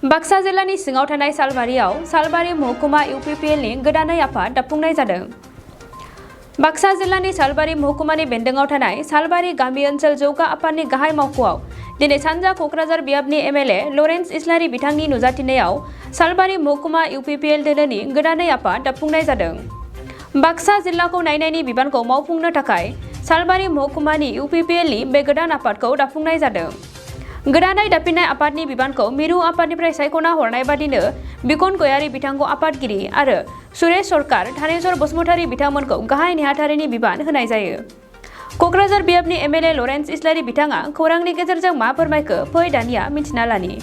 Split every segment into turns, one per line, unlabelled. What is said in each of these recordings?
बाक्सा जिल्लानि सिङाव थानाय सालबारियाव सालबारि महकुमा इउपिपिएलनि गोदानै आफाद दाफुंनाय जादों। बाक्सा जिल्लानि सालबारि महकुमानि बेन्दोङाव थानाय सालबारि गामि ओनसोल जौगा आफादनि गाहाय मावख'आव दिनै सानजा क'क्राझार बियाबनि एमएलए लरेन्स इस्लारि बिथांनि नुजाथिनायाव सालबारि महकुमा इउपिपिएल दोलोनि गोदानै आफाद दाफुंनाय जादों। बाक्सा जिल्लाखौ नायनायनि बिबानखौ मावफुंनो थाखाय सालबारि महकुमानि इउपिपिएलनि बे गोदान आफादखौ दाफुंनाय जादों। गोदानै दाफिननाय आफादनि बिबानखौ मिरु आफादनिफ्राय सायख'ना हरनाय बादिनो बिखन गयारि बिथांखौ आफादगिरि आरो सुरेश सरकार थानेश्वर बसुमतारी बिथांमोनखौ गाहाय नेहाथारिनि बिबान होनाय जायो। क'क्राझार बियाबनि एमएलए लरेन्स इस्लारि बिथाङा खौरांनि गेजेरजों मा फोरमायखो फै दानिया मिथिना लानि।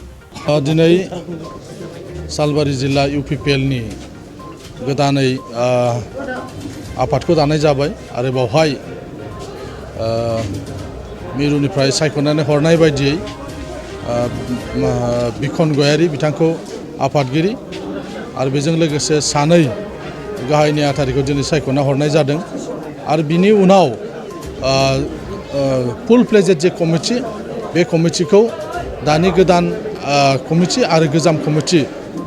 दिनै सालबारि जिल्ला इउपिपिएलनि गोदानै आफादखौ दानाय जाबाय आरो बावहाय मिरुनिफ्राय सायख'नानै हरनाय बायदियै बिखन गयारि बिथांखौ आफादगिरि आरो बेजों लोगोसे सानै गाहाय नेहाथारिखौ दिनै सायख'ना हरनाय जादों आरो बिनि उनाव फुल प्लेजेड जे कमिटि बे कमिटिखौ दानि गोदान कमिटि आरो गोजाम कमिटि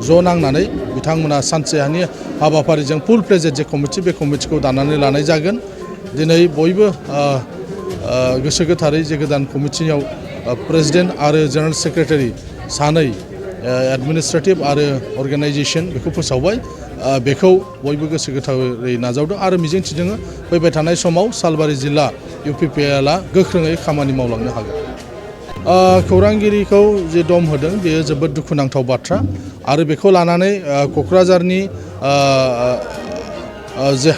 ज' नांनानै बिथांमोना सानसेनि हाबाफारिजों फुल प्लेजेड जे कमिटि बे कमिटिखौ दानानै लानाय जागोन। दिनै बयबो गोसो गोथारै जे गोदान कमिटियाव प्रेसिडेन्ट आरो जेनेरेल सेक्रेटारि सानै एडमिनिस्ट्रेटिभ आरो अर्गेनाइजेसन बेखौ फोसावबाय बेखौ बयबो गोसो गोथारै नाजावदों आरो मिजिंथिदों फैबाय थानाय समाव सालबारि जिल्ला इउपिपिएलआ गोख्रोङै खामानि मावलांनो हागोन। खौरांगिरिखौ जे दम होदों बेयो जोबोद दुखुनांथाव बाथ्रा आरो बेखौ लानानै क'क्राझारनि जे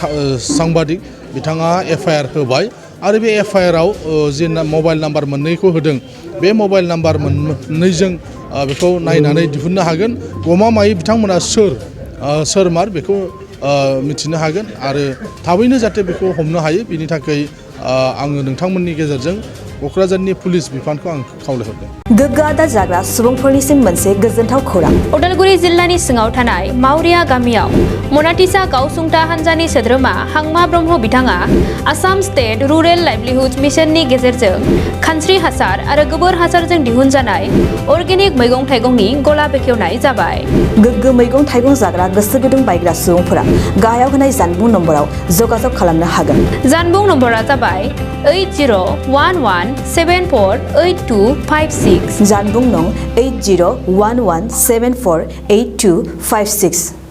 सांबादिक बिथाङा एफआइआर होबाय आरो बे एफआइआराव जे मबाइल नाम्बार मोननैखौ होदों बे मबाइल नाम्बार मोननैजों बेखौ नायनानै दिहुननो हागोन गमामायै बिथांमोना सोरमार बेखौ मिथिनो हागोन आरो थाबैनो जाहाथे बेखौ हमनो हायो बिनि थाखाय आङो नोंथांमोननि गेजेरजों क'क्राझारनि पुलिस बिफानखौ आं खावलायहरदों।
गोग्गो आदार जाग्रा सुबुंफोरनिसिम मोनसे गोजोनथाव खौरां।
उदालगुरि जिल्लानि सिङाव थानाय मावरिया गामियाव मनाटिसा गावसुंथा हान्जानि सोद्रोमा हांमा ब्रह्म बिथाङा आसाम स्टेट रुरेल लाइभलिहुड मिशननि गेजेरजों खानस्रि हासार आरो गोबोर हासारजों दिहुनजानाय अर्गेनिक मैगं थाइगंनि गला बेखेवनाय जाबाय।
गोग्गो मैगं थाइगं जाग्रा गोसो गुदुं बायग्रा सुबुंफोरा गाहायाव होनाय जानबुं नम्बराव जगाजग खालामनो हागोन।
जानबुं नम्बरा जाबाय 8011748256।
जानबुं नं 8011748256।